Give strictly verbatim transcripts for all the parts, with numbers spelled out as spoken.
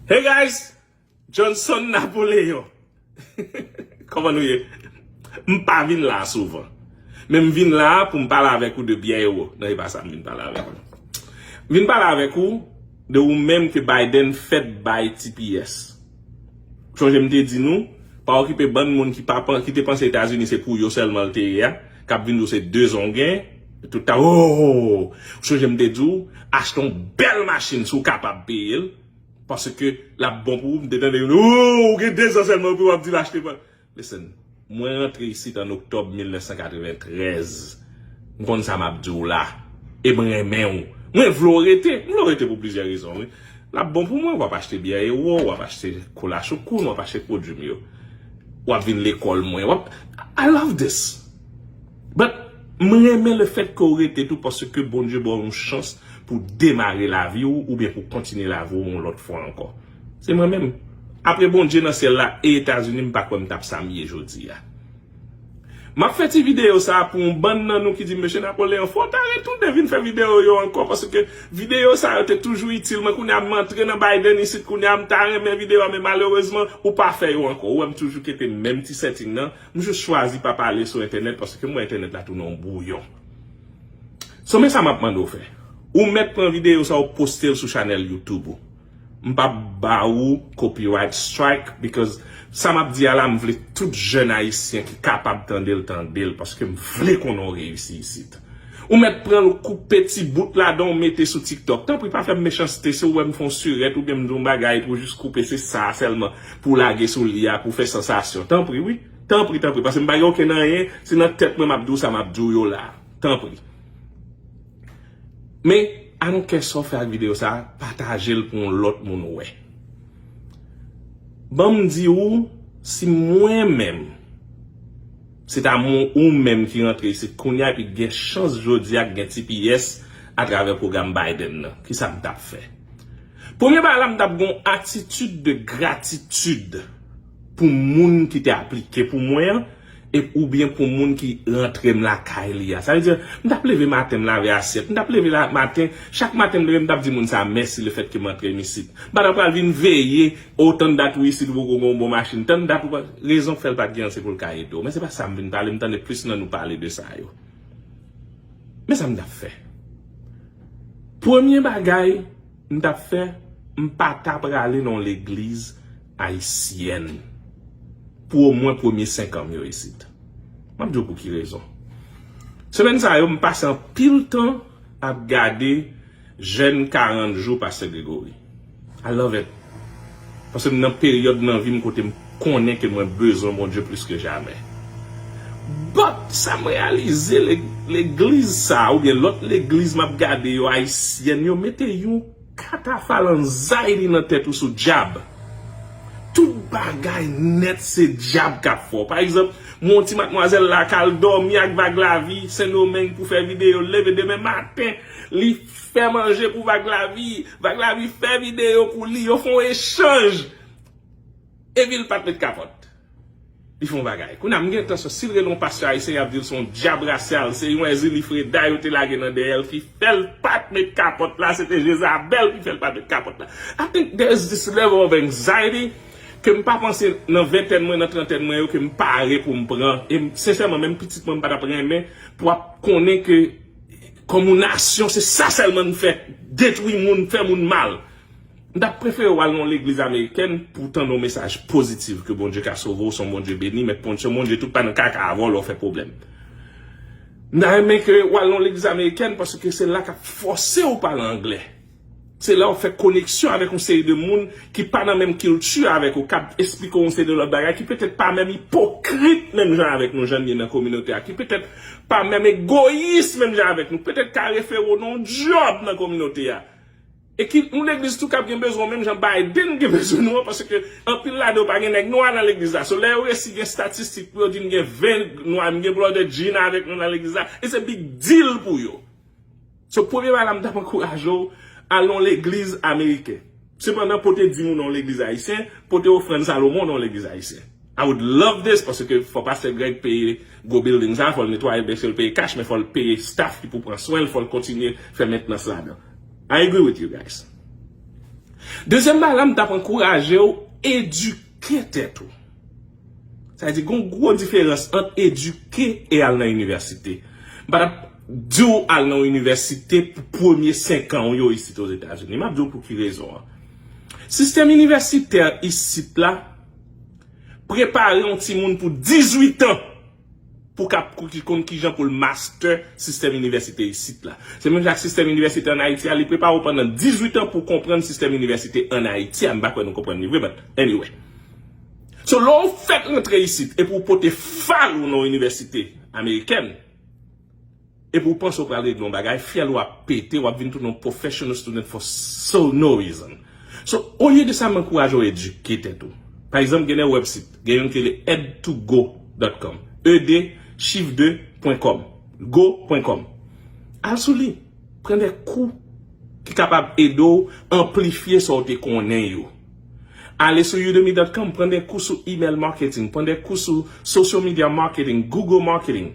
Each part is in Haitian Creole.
Hey guys, Johnson Napoleon. Kòman nou ye? M pa vin la souvan. Men m vin la pou m pale avèk ou de Pierre Hérault. Non, e pa sa m vin pale avèk ou. M vin pale avèk ou de ou menm ke Biden fèk bay T P S. Sonje m te di nou, pa okipe bann moun ki pa pan- ki te panse Etazini se pou yo sèlman l te ye a, k ap vin di w se de zon w gen, tout ta, oh! Sonje m te di w, achte yon bèl machin si w kapab peye l, paske l ap bon pou ou. M te tande yo, oh, ou gen de zon sèlman pou w ap di l achte pa. Listen, mwen rantre isit an oktòb mil nèf san katreventrèz. M konn sa m ap di w la. E mwen renmen w. Mwen vle w rete. M vle w rete pou plizyè rezon, wi. L ap bon pou mwen, w ap achte byè Hérault, w ap achte kola Choukoun, w ap achte pwodui m yo. W ap vin lekòl mwen. W ap, I love this. But, mwen renmen lefèt ke w rete tou paske Bondye ba w yon chans pou demare lavi w oubyen pou kontinye lavi w yon lòt fwa ankò. Se mwen menm. Apre Bondye nan syèl la e Etazini, m pa kwè m t ap sa m ye jodi a. M ap fè ti videyo sa a pou yon bann nan nou ki di, "Mesye Napoleon, fò w ta retounen vin fè videyo yo ankò, paske videyo sa yo te toujou itil mwen. Kounye a m antre nan Biden isit, kounye a m ta renmen videyo a, men malerezman, ou pa fè yo ankò." Ou wè m toujou kenbe menm ti setting nan. M jis chwazi pa pale sou entènèt, paske m wè entènèt la tounen yon bwouyon. So, men sa m ap mande w fè. Ou mèt pran videyo sa, ou poste l sou chanèl YouTube ou. M p ap ba ou copyright strike, because sa m ap di a la, m vle tout jèn ayisyen ki kapab tande l, tande l, paske m vle konnen w reyisi isit. Ou mèt pran l, ou koupe ti bout ladan, ou mete sou TikTok. Tanpri, pa fè m mechanste, si w wè m fè yon sirèt oubyen m di yon bagay, pou w jis koupe, se sa sèlman, pou w lage sou li a, pou w fè sansasyon. Tanpri, wi. Tanpri, tanpri, paske m pa gen okenn anyen, se nan tèt mwen m ap di w sa m ap di w yo la. Tanpri. Men, I don't care sa w fè ak videyo sa, pataje l pou yon lòt moun wè. Ban m di w, si mwen menm, se ta mwen ou menm ki rantre isit kounye a, epi gen chans jodi a gen T P S atravè pwogram Biden nan, kisa m t ap fè? Premye bagay la, m t ap gen yon atitid de gratitid pou moun ki te aplike pou mwen an, e, oubyen pou moun ki rantre m lakay li a. Sa vle di, m t ap leve maten, m lave asyèt. M t ap leve la, maten, chak maten m leve, m t ap di moun sa a mèsi lefètke m rantre m isit. M pa t ap pral vin veye, o, tann dat ou isit, ou poko gen yon bon machin. Tann dat ou pa, rezon k fè l pa t gen an, se pou l ka ede w. Men se pa sa m vin pale, m tande plis nan nou pale de sa yo. Men sa m t ap fè. Premye bagay, m t ap fè, m pa ta prale nan yon legliz ayisyèn pou omwen premye senk an m yo isit. M ap di w pou ki rezon. Semèn sa yo, m pase anpil tan ap gade jèn karant jou Pastè Gregory. I love it. Paske m nan peryòd nan vi m kote m konnen ke mwen bezwen Bondye plis ke jamè. But, sa m reyalize, le- legliz sa, oubyen lòt legliz m ap gade yo, ayisyèn, yo mete yon katafal anxiety nan tèt ou sou dyab. Tout bagay nèt se dyab k ap fè w. Pa egzanp, mwen yon ti matmwazèl la k al dòmi ak Vag Lavi, Sendomeng pou fè videyo, l leve demen maten, li fè manje pou Vag Lavi, Vag Lavi fè videyo pou li, yo fè yon echanj. Epi l pa t met kapòt. Li fè yon bagay. Kounye a, m gen entansyon, si l rele yon pastè ayisyen, y ap di l se yon dyab rasyal, se yon Èzili Freda yo te lage nan dèyè l ki fè l pa t met kapòt la, se te Jezabèl ki fè l pa t met kapòt la. I think there is this level of anxiety ke m pa panse nan ventèn mwen, nan trantèn mwen yo, ke m pare pou m pran. E m, sensèman, menm pitit mwen, m pa t ap renmen pou ap konnen ke kòm yon nasyon, se sa sèlman n fè, detwi moun, fè moun mal. M t ap prefere w al nan yon legliz amerikèn pou w tande yon mesaj pozitif ke Bondye ka sove w, se yon Bondye beni, men pon- se yon Bondye tout pa nan kaka avè w lè w fè pwoblèm. M ta renmen ke w al nan yon legliz amerikèn paske se la k ap fòse w pale anglè. Se la w fè koneksyon avèk yon seri de moun ki pa nan menm kilti avèk ou, k ap esplike w yon seri de lòt bagay, ki petèt pa menm ipokrit menm jan avèk nou, jan n ye nan kominote a, ki petèt pa menm egoyis menm jan avèk nou, petèt ka refere w nan yon djòb nan kominote a. E ki yon legliz tou k ap gen bezwen w menm jan Biden gen bezwen nou an, paske anpil ladan yo pa gen nèg nwa nan legliz la. So, lè yo resi gen estatistik pou yo di m gen ven nwa, m gen Brother Gene avèk nou nan legliz la, it's a big deal pou yo. So, premye bagay la, m t ap ankouraje w al nan yon legliz ameriken. Sepandan, pote dim ou nan yon legliz ayisyen, pote ofrann Salomon nan yon legliz ayisyen. I would love this, paske fò pastè Greg peye gwo building sa, fò l netwaye, byensi l peye cash, men fò l peye staff ki pou pran swen l, fò l kontinye fè mentnans ladan. I agree with you guys. Dezyèm bagay la, m t ap ankouraje w edike tèt ou. Sa vle di, gen yon gwo diferans ant edike e al nan inivèsite. M pa t ap di w al nan yon inivèsite pou premye senk an w yo isit Ozetazini. M ap di w pou ki rezon an. Sistèm inivèsitè isit la prepare yon timoun pou dizuit an pou k ap pou ki konn kijan pou l master sistèm inivèsite isit la. Se menm jan ak sistèm inivèsite ann Ayiti a, li prepare w pandan dizuit an pou w konprann sistèm inivèsite ann Ayiti a. M pa kwè nou konprann li vre, but anyway. So, lè w fèk rantre isit epi w pote fal ou nan yon inivèsite amerikèn, epi w panse w pral regle yon bagay, fyèl ou ap pete, w ap vin tounen yon professional student for so no reason. So, olye de sa, m ankouraje w edike tèt ou. Pa egzanp, gen de website, gen youn ki rele ed to go dot com, E D chif de pwen kòm, go pwen kòm. Al sou li, pran de kou ki kapab ede w anplifye sa w te konnen yo. Ale sou udemy dot com, pran de kou sou email marketing, pran de kou sou social media marketing, Google marketing.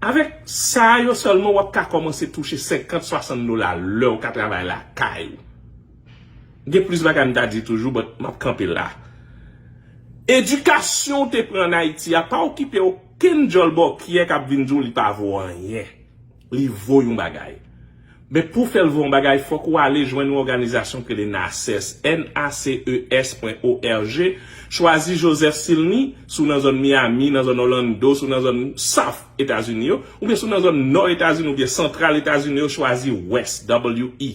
Avèk sa yo sèlman, w ap ka kòmanse touche senkant, swasant dola lè w ka travay lakay ou. Gen plis bagay m ta di toujou, but m ap kanpe la. Edikasyon w te pran ann Ayiti a pa okipe okenn djòl bòkyè k ap vin di w li pa vo anyen. Li vo yon bagay. Men pou w fè l vo yon bagay, fòk ou ale jwenn yon òganizasyon ki rele naces, N A C E S pwen O R G. Chwazi Joseph Silny, si w nan zòn Miami, nan zòn Orlando, si w nan zòn South Etazini yo, oubyen si w nan zòn Nò Etazini oubyen Santral Etazini yo, chwazi West, W E.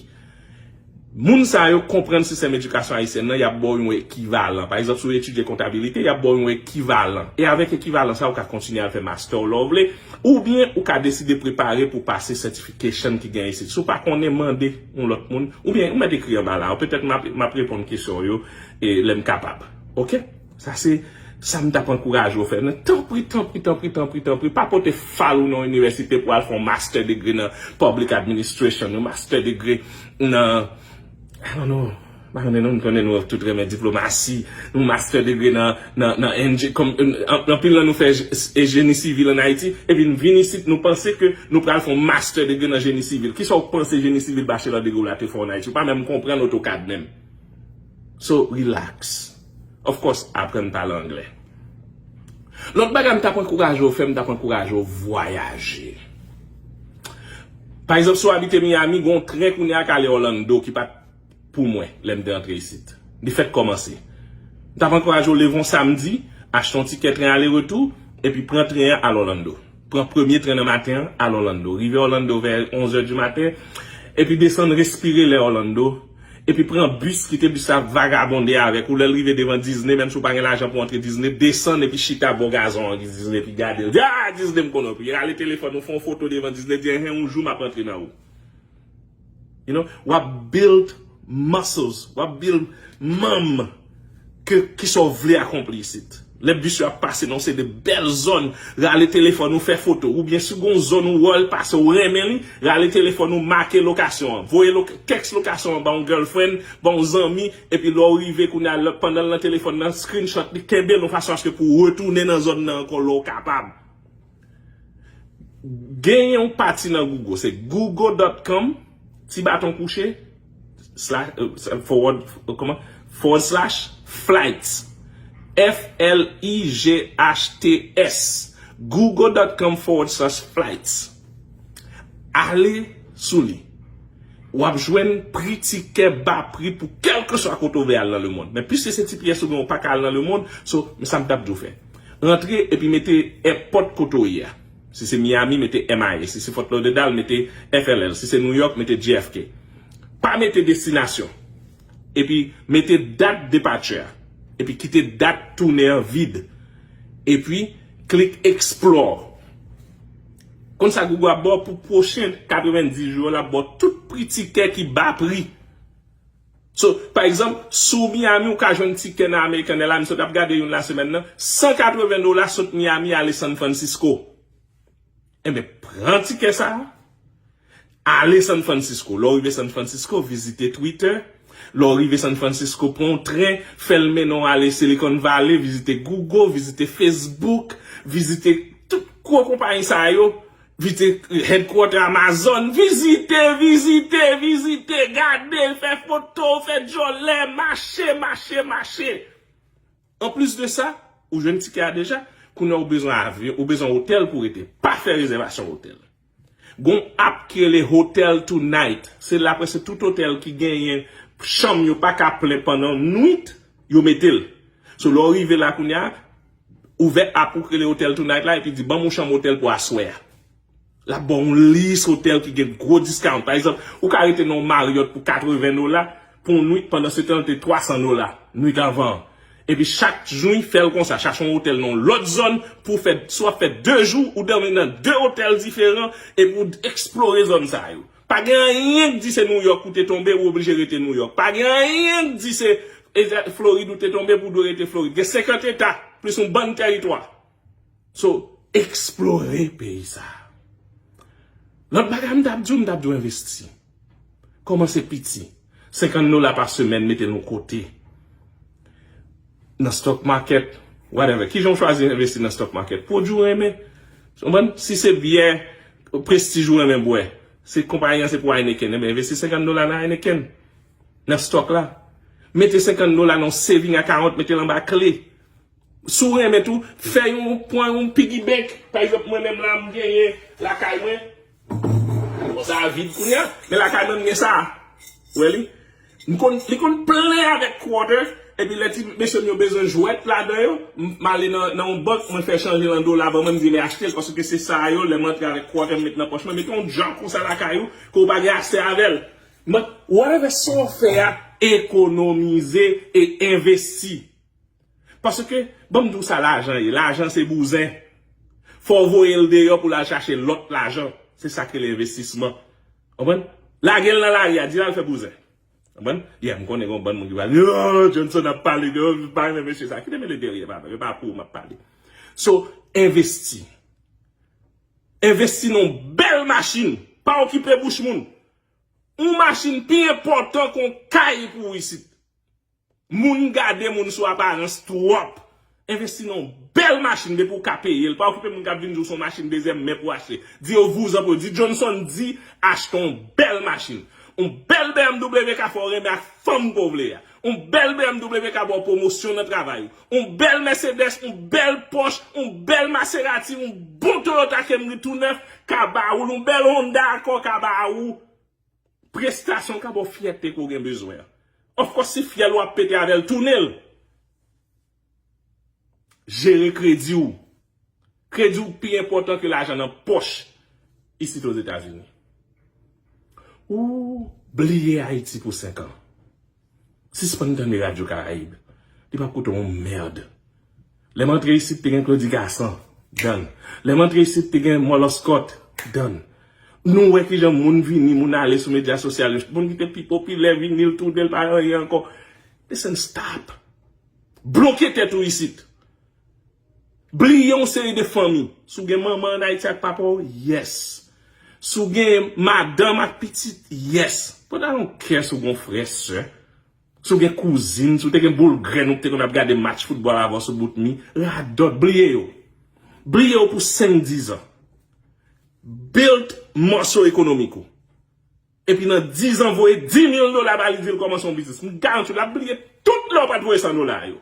Moun sa yo konprann sistèm edikasyon ayisyèn nan, y ap ba w yon ekivalan. Pa egzanp, si w etidye kontabilite, y ap ba w yon ekivalan. E avèk ekivalan sa, ou ka kontinye al fè master w lè w vle, oubyen ou ka deside prepare pou pase certification ki gen isit. Si w pa konnen, mande yon lòt moun, oubyen ou mèt ekri anba la. Petèt m ap, m ap reponn kesyon w yo, e, lè m kapab. Oke? Sa se sa m t ap ankouraje w fè. Men tanpri, tanpri, tanpri, tanpri, tanpri, pa pote fal ou nan yon inivèsite pou al fè yon master degree nan public administration, yon master degree nan, I don't know, m pa konnen non, m konnen nou tout renmen diplomasi, yon master degree nan, nan, nan enje-, kòm, an-, anpil nan nou fè je-, e jeni sivil ann Ayiti, epi n vin isit, nou panse ke nou pral fè yon master degree nan jeni sivil. Kisa w panse jeni sivil bachelor degree w la te fè w ann Ayiti? Ou pa menm konprann AutoCAD menm. So, relax. Of course, aprann pale anglè. Lòt bagay m t ap ankouraje w fè, m t ap ankouraje w vwayaje. Pa egzanp, si w abite Miami, gen yon tren kounye a k ale Orlando ki pa t pou mwen lè m te antre isit. Li fèk kòmanse. M t ap ankouraje w leve yon samdi, achte yon tikè tren ale retou, epi pran tren an al Orlando. Pran premye tren nan maten an, al Orlando. Rive Orlando vè onz è di maten, epi desann, respire lè Orlando, epi pran bis, kite bis la vagabonde avèk ou. Lè l rive devan Disney, menm si w pa gen lajan pou antre Disney, desann epi chita bò gazon an Disney, epi gade l. Di, "Ah, Disney m konnen w." Epi rale telefòn ou, fè yon foto devan Disney, di, "Enhen, yon jou m ap antre nan ou." You know, w ap build muscles, w ap build manm ke, ki sa w vle akonpli isit. Lè bis yo ap pase nan yon seri de bèl zòn, rale telefòn ou fè foto, oubyen si gon zòn ou wè l pase, ou renmen li, rale telefòn ou make lokasyon an, voye lo-, text lokasyon an ba yon girlfriend, ba yon zanmi, epi lè w rive kounye a, lè, pandan l nan telefòn nan, screenshot li, kenbe l yon fason aske pou w retounen nan zòn nan ankò lè w kapab. Gen yon pati nan Google, se google dot com, ti baton kouche, slash, euh, forward, euh, kòman? Forward slash flights. F L I G H T S. google dot com forward slash flights. Ale sou li. W ap jwenn pri tikè ba pri pou kèlkeswa kote w vle al nan lemonn. Men piske se T P S ou gen, ou pa ka al nan lemonn, so, men sa m t ap di w fè. Rantre epi mete èpòt kote w ye a. Si se Miami, mete M I A. Si se Fort Lauderdale, mete F L L. Si se New York, mete J F K. Pa mete destinasyon. Epi mete dat departure a. Epi kite dat tounen an vid. Epi klik explore. Konn sa Google ap ba w pou pwochen katrevenndis jou yo, l ap ba w tout pri tikè ki ba pri. So, pa egzanp, si w Miami, ou ka jwenn tikè nan American Airlines, m sot ap gade youn la semèn nan, san katreven dola sot Miami ale San Francisco. Enben, pran tikè sa a, ale San Francisco. Lè w rive San Francisco, vizite Twitter. Lè w rive San Francisco, pran yon tren, fè l mennen w ale Silicon Valley, vizite Google, vizite Facebook, vizite tout gwo konpayi sa yo. Vizite headquarter Amazon, vizite, vizite, vizite, gade, fè foto, fè djòlè, mache, mache, mache. Anplis de sa, ou jwenn tikè a deja, kounye a ou bezwen avyon, ou bezwen otèl pou rete. Pa fè rezèvasyon otèl. Gon app ki rele Hotel Tonight. Se la prèske tout otèl ki genyen chanm yo pa ka plen pandan nwit, yo mete l. So, lè w rive la kounye a, ouvè app ou ki rele Hotel Tonight la, epi di, ban m yon chanm otèl pou aswè a. L ap ba w yon lis otèl ki gen gwo discount. Pa egzanp, ou ka rete nan yon Marriott pou katreven dola pou yon nwit, pandan se tan l te twa san dola, nwit anvan an. Epi chak jou, fè l konsa, chache yon otèl nan yon lòt zòn pou w fè, si w ap fè de jou, ou dòmi nan de otèl diferan, epi w eksplore zòn sa yo. Pa gen anyen k di se New York ou te tonbe, ou oblije rete New York. Pa gen anyen k di se Eta-, Florid ou te tonbe pou w dwe rete Florid. Gen senkant eta, plis yon bann tèritwa. So, eksplore peyi sa a. Lòt bagay m t ap di w, m t ap di w envesti. Kòmanse piti. Senkant dola pa semèn, mete l yon kote. Nan stock market, whatever. Kijan w chwazi envesti nan stock market? Pwodui w renmen. Ou konprann? Si se byè Prestige ou renmen bwè, se konpayi an se pou Heineken, enben envesti senkant dola nan Heineken. Nan stock la. Mete senkant dola nan yon saving account, mete l anba kle. Si w renmen tou, fè yon, pran yon piggy bank. Pa egzanp, mwen menm la, m genyen lakay mwen. Bon, sa a vid kounye a, men lakay mwen, m gen sa a. Ou wè li? M konn, li konn plen avèk quarter, epi lè ti mesye m yo bezwen jwèt ladan yo, m, m ale nan, nan yon bank, mwen fè chanje l an dola, ban mwen, m di, "Men achte l," paske se sa yo, lè m antre avèk quarter, m met nan pòch mwen, mete yon djòb konsa lakay ou, ke w pa gen aksè avè l. Mwen, whatever sa w fè a, ekonomize e envesti. Paske, ban m di w sa lajan ye. Lajan se bouzen. Fò w voye l deyò pou l al chache lòt lajan. Se sa k rele envestisman. Konprann? Lage l nan lari a, di l al fè bouzen. Konprann? Yeah, m konnen gen yon bann moun ki pral di, "Oh, Johnson ap pale de, oh, m pa renmen mesye sa." Kite mele dèyè, papa. E pa pou ou m ap pale. So, envesti. Envesti nan yon bèl machin. Pa okipe bouch moun. Yon machin pi enpòtan ke yon kay pou w isit. Moun gade moun sou aparans twòp. Envesti nan yon bèl machin depi w ka peye l. Pa okipe moun k ap vin di w se yon machin dezyèm men pou w achte. Di yo vouzan pou yo. Di Johnson di achte yon bèl machin. Yon bèl B M W ka fè w renmen ak fanm ke w vle a. Yon bèl B M W ka ba w pwomosyon nan travay ou. Yon bèl Mercedes, yon bèl Porsche, yon bèl Maserati, yon bon Toyota Camry tou nèf ka ba ou l. Yon bèl Honda Accord ka ba ou prestasyon, ka ba w fyète ke w gen bezwen an. Of course, si fyèl ou ap pete avè l, tounen l. Jere kredi w. Kredi w pi enpòtan ke lajan nan pòch isit Ozetazini. Ou bliye Ayiti pou senk an. Sispann tande Radyo Karayib. Li p ap koute w yon mèd. Lè m antre isit, te gen Claudy Gassant. Done. Lè m antre isit, te gen Mòlòskòt. Done. Nou wè kijan moun vini, moun ale sou medya sosyal yo. Moun ki te pi popilè vini, l tounen, l pa anyen ankò. Listen, stop. Bloke tèt ou isit. Bliye yon seri de fanmi. Si w gen manman ann Ayiti ak papa w, yes. Si w gen madanm ak pitit, yes. But I don't care si w gen yon frè, sè. Si w gen kouzin, si w te gen boul grenn ou te konn ap gade match foutbòl avè w sou bout mi, radòt, bliye yo. Bliye yo pou senk, diz an. Build mòso ekonomik ou. Epi nan diz an, voye dis mil dola ba li, di l kòmanse yon biznis. M garanti w, l ap bliye tout lè w pa t voye san dola yo.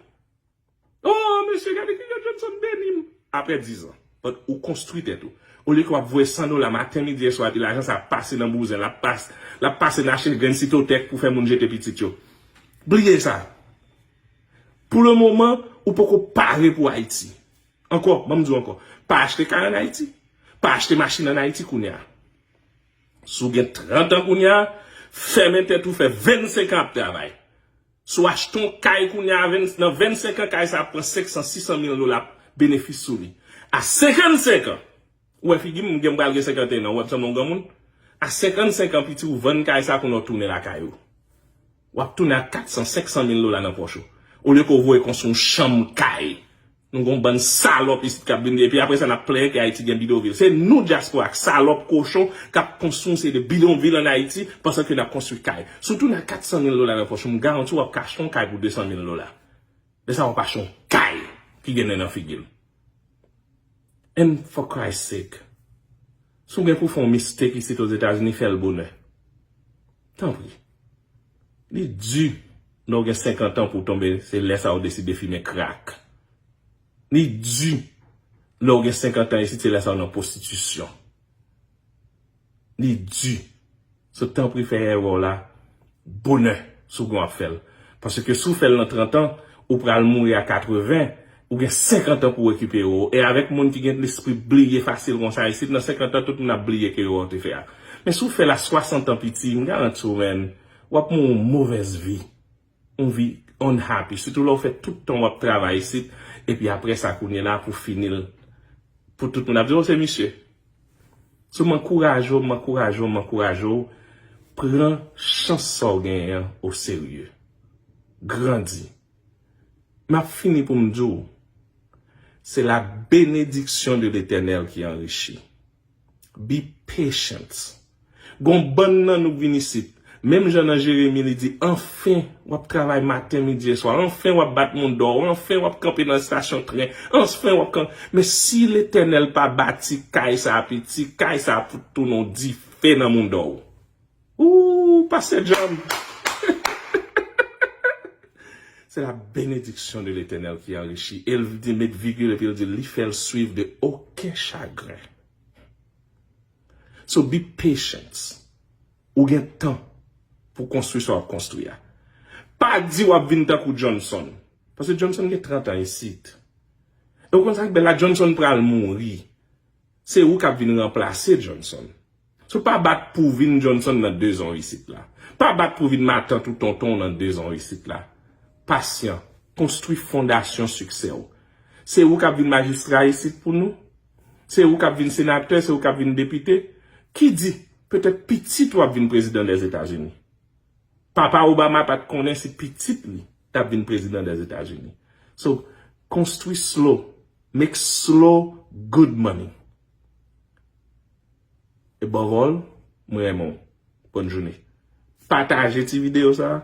Oh, mesye, gade kijan Johnson beni m. Apre diz an, but ou konstwi tèt ou. Olye ke w ap voye san dola maten, midi e swa, epi lajan sa ap pase nan bouzen, l ap pas-, l ap pase nan achte grenn sitotèk pou fè moun jete pitit yo. Bliye sa. Pou le moman, ou poko pare pou Ayiti. Ankò, ban m di w ankò, pa achte kay ann Ayiti. Pa achte machin ann Ayiti kounye a. Si w gen trant an kounye a, fèmen tèt ou, fè vennsenk an ap travay. Si w achte yon kay kounye a, venn-, nan vennsenk an, kay sa ap pran senk san, sis san mil dola benefis sou li. A senkannsenk an, ou wè figi m, m gen, m pral gen senkanteyen an, ou wè m sanble yon granmoun? A senkannsenk an, piti, ou vann kay sa kounye a, w tounen lakay ou. W ap tounen ak kat san, senk san mil dola nan pòch ou. Olye ke w voye konstwi yon chanm kay. Nou gen yon bann salòp isit k ap vin, epi apre sa, n ap plenyen ke Ayiti gen bidonvil. Se nou, dyaspora, ak salòp kochon k ap konstwi yon seri de bidonvil ann Ayiti, pandan ke n ap konstwi kay. Si w tounen ak kat san mil dola nan pòch ou, m garanti w ap ka achte yon kay pou de san mil dola. Lè sa, w ap achte yon kay ki gen nen nan figi l. And for Christ's sake, Si w gen pou fè yon mistake isit Ozetazini, fè l bonè. Tanpri. Li di, lè w gen senkant an pou w tonbe, se lè sa a w deside fimen krak. Li di, lè w gen senkant an isit, se lè sa a w nan pwostitisyon. Li di. So, tanpri fè erè w la bonè si w gen w ap fè l. Paske si w fè l nan trant an, ou pral mouri a katreven, ou gen senkant an pou w rekipere w. E avèk moun ki gen lespri bliye fasil konsa isit, nan senkant an, tout moun ap bliye ke erè w te fè a. Men si w fè l a swasant an piti, m garanti w, man, w ap mouri yon movèz vi. Yon vi unhappy. Sitou lè w fè tout tan w ap travay isit, epi apre sa, kounye la, pou fini l, pou tout moun ap di, "O, se misye." So, m ankouraje w, m ankouraje w, m ankouraje w, pran chans sa w genyen an oserye. Grandi. M ap fini pou m di w, c'est la bénédiction de l'Éternel qui enrichit. Be patient. Gon bann nan nou k vin isit. Menm jan nan Jeremi, li di, "Anfen, w ap travay maten, midi e swa. Anfen, w ap bat moun dò. Anfen, w ap kanpe nan estasyon tren. Anfen, w ap kan-," Men si Letènèl pa bati kay sa a piti, kay sa a pou tounen yon dife nan moun dò w. Ooh, Pastor John. C'est la bénédiction de l'Éternel qui enrichit. E l di, met vigil, epi l di, li fè l swiv de okenn chagren. So be patient. Ou gen tan pou konstwi sa w ap konstwi a. Pa di w ap vin tankou Johnson. Paske Johnson gen trant an isit. E w konn sa k bèl la, Johnson pral mouri. Se ou k ap vin ranplase Johnson. So pa bat pou w vin Johnson nan de zan w isit la. Pa bat pou w vin matant ou tonton w nan de zan w isit la. Pasyan, konstwi fondasyon siksè w. Se ou k ap vin majistra isit pou nou. Se ou k ap vin senatè, se ou k ap vin depite. Ki di, petèt pitit ou ap vin prezidan Dèzetazini. Papa Obama pa t konnen si pitit li t ap vin prezidan Dèzetazini. So, konstwi slow, make slow good money. Above all, mwen renmen w. Bòn jounen. Pataje ti videyo sa a,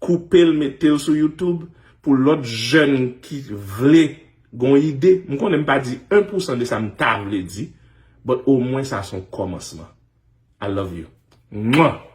koupe l, mete l sou YouTube pou lòt jèn ki vle gon ide. M konnen m pa di en pou san de sa m ta vle di, but omwen sa se yon kòmansman. I love you. Mwah!